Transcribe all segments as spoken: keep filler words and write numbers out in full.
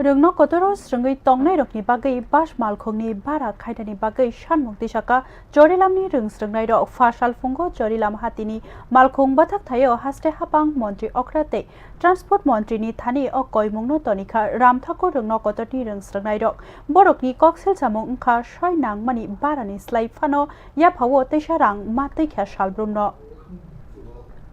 Rwngno kotoro srwngwi tongnairokni bagwi bus malkhungni bara khainani bagwi sanmung tisaka Chorilamni rwngsrwngnairok. Pha salphungo Chorilam hatini malkhung bwthak thaio haste hapang montri okra tei transport montrini thani o koimungno tonikha Ram Thakur rwngno kotorni rwngsrwngnairok. Borokni koksil samung wngkha soi nangmani barani slai phano yaphao teisa rang ma twi kha salbrumno.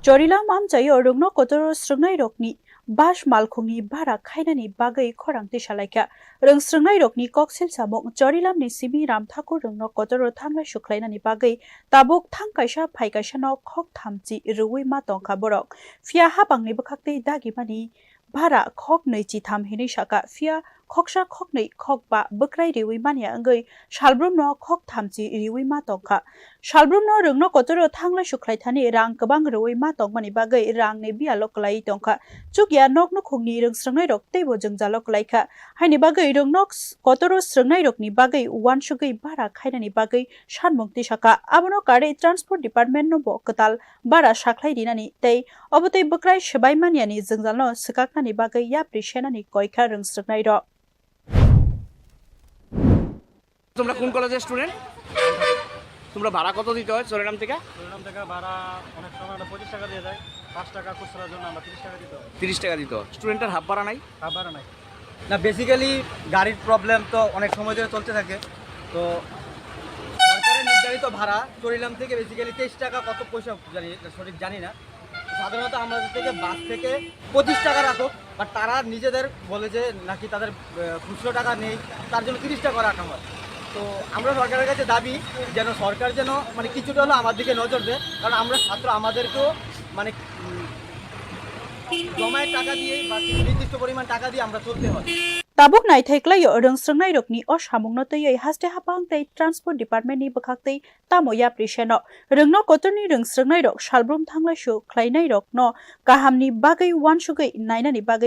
Chorilam amchaio rwngno kotoro srwngnairokni bus malkhungni bara khainani bagwi khorang tisalaikha. Rwngsrwngnairokni koksil samung Chorilamni simi Ram Thakur rwngno kotoro thanglai sukhlainani bagwi tabuk thang kaisa phai kaisano khok thamchi rwui ma tongkha borok. Phiya hapangni bwkhaktwi dagimani bara khok nwi chitham hinwi saka, phiya khoksa khoknwi khokba bwkrai riwi manya wngwi salbrumno khok thamchi riwi ma tongkha. Salbrumno rwngno kotoro thanglai sukhlaithani rang kwbang rwui ma tongmani bagwi rangni biyalo kwlaiwi tongkha. Chukya nok nukhungni rwngsrwngnairok teibo jwngjalo kwlaikha. Haini bagwi rwngno s-, kotoro srwngnairokni bagwi uansugwi bara khainani bagwi sanmung tisaka. Abono karwi Transport Departmentno bo kwtal bara sakhlai rinani tei obotwi bwkrai swbai maniani jwngjalno swkaknani bagwi yapri senani koikha rwngsrwngnairok. তোমরা কোন কলেজের স্টুডেন্ট? তোমরা ভাড়া কত দিতে হয় চরিরাম থেকে? চরিরাম থেকে ভাড়া অনেক সময় আমরা পঁচিশ টাকা দিয়ে যাই, পাঁচ টাকা খুচরার জন্য আমরা তিরিশ টাকা দিতে হয়। তিরিশ টাকা দিতে হয়। স্টুডেন্টের হাফ ভাড়া নাই? হাফ ভাড়া নাই। না, বেসিক্যালি গাড়ির প্রবলেম তো অনেক সময় ধরে চলতে থাকে। তো সরকারের নির্ধারিত ভাড়া চরিলাম থেকে বেসিক্যালি তেইশ টাকা কত পয়সা জানি, এটা সঠিক জানি না। সাধারণত আমাদের থেকে বাস থেকে পঁচিশ টাকা রাখুক, বা তারা নিজেদের বলে যে নাকি তাদের, আহ, খুচরো টাকা নেই, তার জন্য তিরিশ টাকা রাখা হয়। তো আমরা সরকারের কাছে দাবি যেন সরকার যেন মানে কিছুটা হলেও আমার দিকে নজর দেয়, কারণ আমরা ছাত্র, আমাদেরকেও মানে, উম, জমায় টাকা দিয়ে বা কিছু নির্দিষ্ট পরিমাণ টাকা দিয়ে আমরা চলতে হয়। Tabuk naithai klaio rwngsrwngnairokni o samungno twiwi haste hapang tei Transport Departmentni bwkhaktwi tamo yapri seno. Rwngno kotorni rwngsrwngnairok salbrum thanglaisu khlainairokno kahamni bagwi uansugwi nainani bagwi